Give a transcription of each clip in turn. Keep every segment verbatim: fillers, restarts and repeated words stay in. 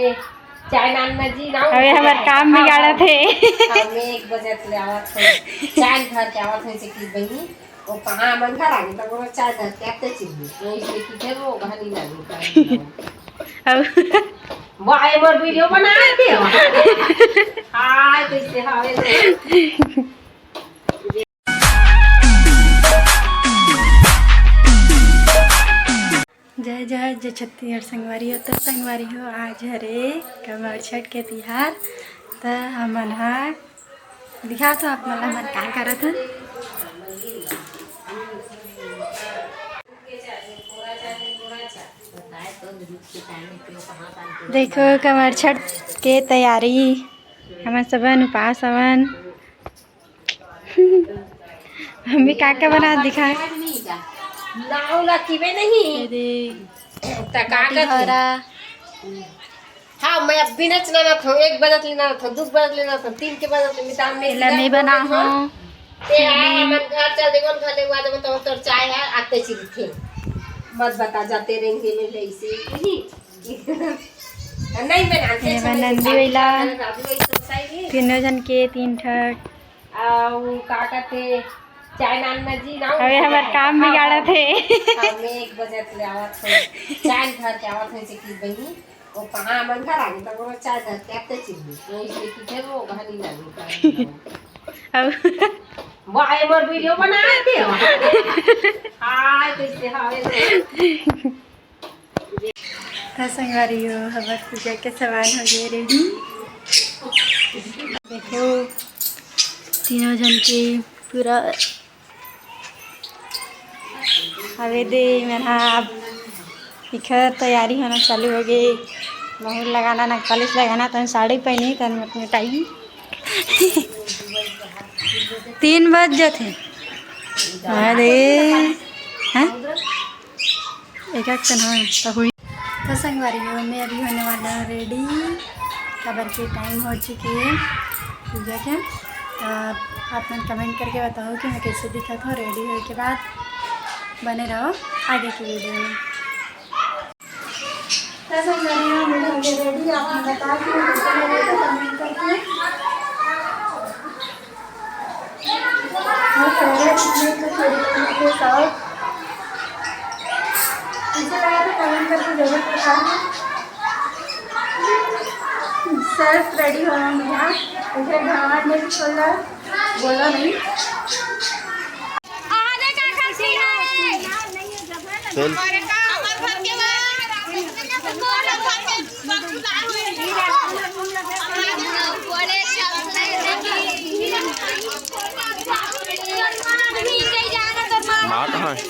चाय नान ना जी, ना अबे हमर काम बिगाड़त हे। हाँ, मैं एक बजे ले आवत हूँ, चाय घर के आवत हूँ, से की बहिनी, वो कहाँ मन घर आगे तक वो चाय घर के आते चिल्ली, तो इसलिए की थे वो घर नहीं जानी। अब वो आए मोर वीडियो बना दे। हाँ, कैसे हावे तो। जय जय जय छत्तीसगढ़ संगवारी हो। तो संगवारी हो, आज हरे कमर छठ के तिहार। त हमन ह दिखात हो आप मन ला हमन का करत हन। देखो कमर छठ के तैयारी, हमन सबन उपास हवन। हम भी का का बना दिखा। लाओ ला किबे नहीं। ये दे। त का बाटी करथे? घोरा। हाँ, मैं अब भी नच लेना था, एक बजत लेना था, दू बजत लेना था, तीन के बजत लेना था, मैं एला सीधा मैं बना बोलत हूँ। हूँ। ते आ, हमन घर चल देबो, घर ले हुआ देबो, तब तोर चाय है, आते चिरथे। मत बता, जाते रहेंगे मेरे ऐसे ही। नहीं, मैं जानते ये छे, मैं नंदी सिखाती वैला। हूँ, राजू भाई सब साइड है। तीनों जन के तीन ठक। अउ का कथे, चाय नान ना जी, ना अबे हमर काम बिगाड़त हे। हाँ, मैं एक बजे ले आवत हूँ, चाय घर के आवत हूँ, से की बहिनी, वो कहाँ मन घर आगे तक वो चाय घर के आते चिल्ली, तो इसलिए की थे वो घर नहीं जानी। अब वो आए मोर वीडियो बना दे। हाँ, कैसे हावे तो। त संगवारी हो, हमर पूजा के सामान हो गए रेडी। देखो, तीनों जन के पूरा हवे दे। मेरा अब इखर तैयारी होना चालू हो गए। महूर लगाना, नखपालिश लगाना, तन साड़ी पहनी, तन मोटमोटाई। तीन बज जाथे। अरे, हैं? एक एक तन होए, तो हुई। तो संगवारी हो, मैं अभी होने वाला हूँ रेडी, काबर के टाइम हो चुके हैं पूजा के। तो आप मन कमेंट करके बताओ कि मैं कैसे दिखत हूँ रेडी होए के बाद। बने रहो आगे की वीडियो में। तो संगवारी हो, मैं हो गई रेडी, आप मन बता दो, कैसे लगे तो कमेंट करके। मैं फेवरेट इसमें तो थोड़ी कमी के साथ इसे लगा तो कमेंट करके जरूर बताना। सेल्फ रेडी हो रहा हूँ यहाँ, इधर भगवान ने भी खोला, बोला नहीं। चल। माँ कहाँ है?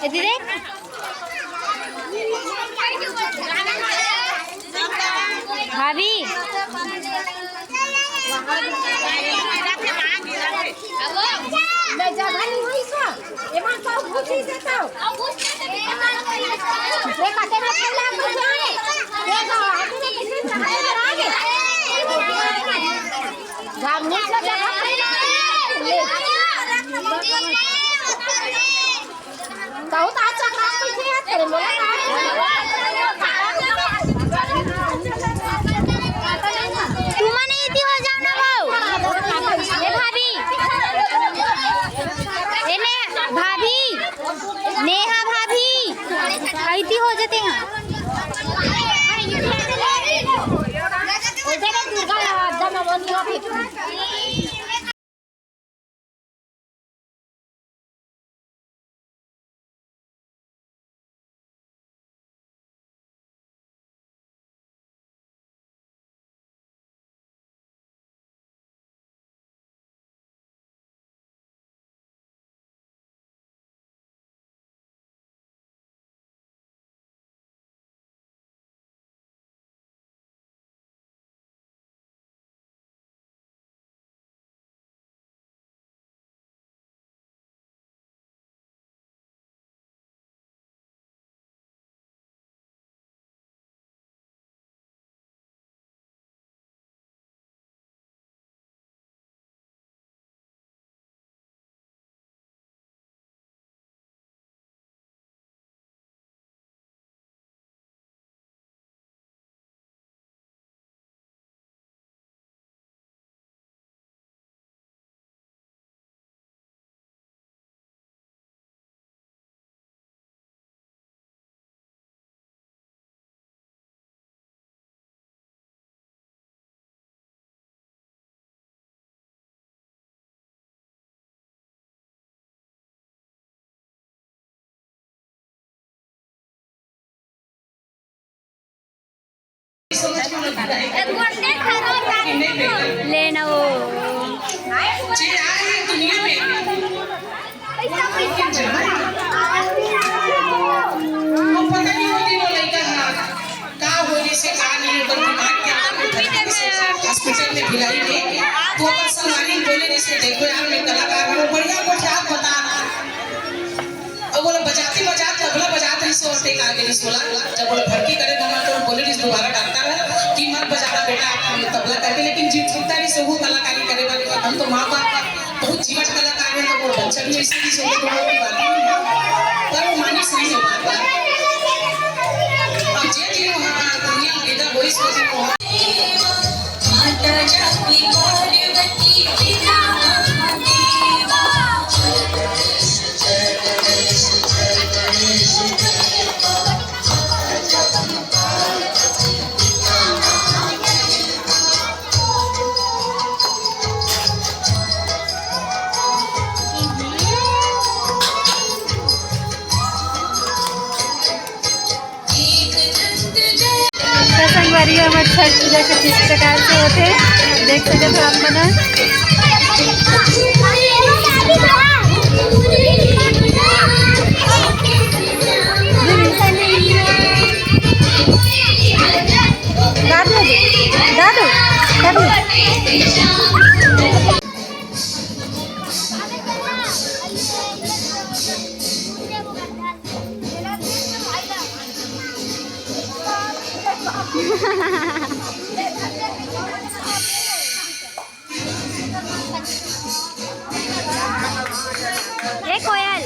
ए दीदी, भाभी, बहुत अच्छा काम किया तेरे मोला। तुमन इति हो जाओ ना भाऊ। ए भाभी, ए ने भाभी, नेहा भाभी, इति हो जाते हैं। लेना वो। वो पता नहीं होती वो लड़का, हाँ, का होने से, का नहीं, ओकर दिमाग के अंदर में फैलने से हॉस्पिटल में भिलाई में, तो अपन संगवारी बोले नहीं से, "देखो यार, मैं कलाकार हूँ, बढ़िया कुछ आप बता।" अब वो लोग बजाते बजाते, तबला बजाते ही सो होते का गए सोला, जब वो लोग भर्ती करे, तो मैं तो बोले नहीं, दोबारा डॉक्टर है कि मत बजाना बेटा, आप तबला करके, लेकिन जीव छूटता नहीं से वो कलाकारी करे वाले, हम तो माँ बाप बहुत जीवट कलाकार है, तो वो बच्चा भी ऐसे ही सोचे, तो वो भी बात नहीं। पर वो मानिस नहीं हो पाता। अब जे दिन वहाँ दुनिया विदा होइस, वो दिन वहाँ। माता जाकी पार्वती पिता महादेवा। तो संगवारी, हमर छठ पूजा के किस प्रकार से होथे, देख सकत हो आप मन ह। दादू, दादू, दादू। ए कोयल।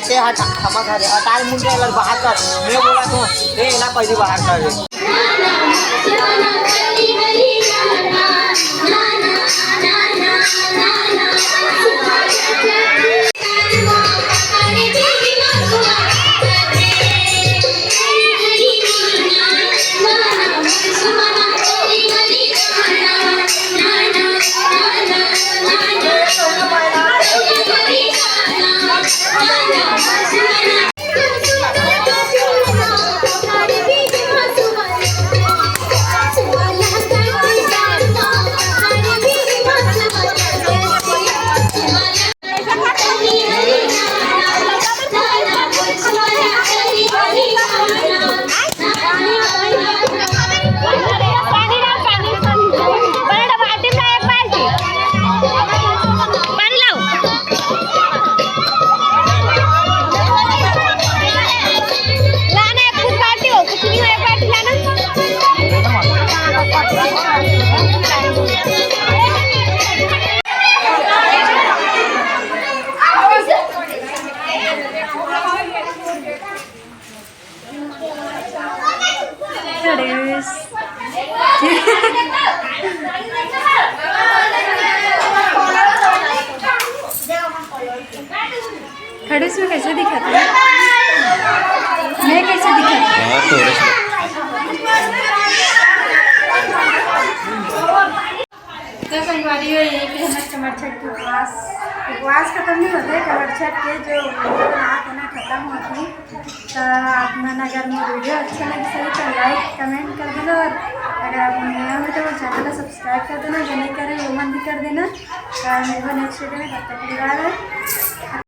से हट, समझ हरे, हटाल मुंडे लग बाहर कर। मैं बोला तो, ए, ना पहली बाहर कर रे। खड़ूस। खड़ूस में कैसे दिखत हे? मैं कैसे दिखत हे? हाँ, तो तो संगवारी हो, ये कि हमर कमरछठ के उपवास, उपवास खतम नहीं होते, कमरछठ के जो बनात हे ना, खतम होती। तो आप मन अगर मोर वीडियो अच्छा लगे सही तो like, comment कर देना, और अगर आप नया हो तो मोर चैनल को subscribe कर देना, जो नहीं करे वो मन भी कर देना। तो मिलबो next वीडियो में, तब तक के लिए bye bye।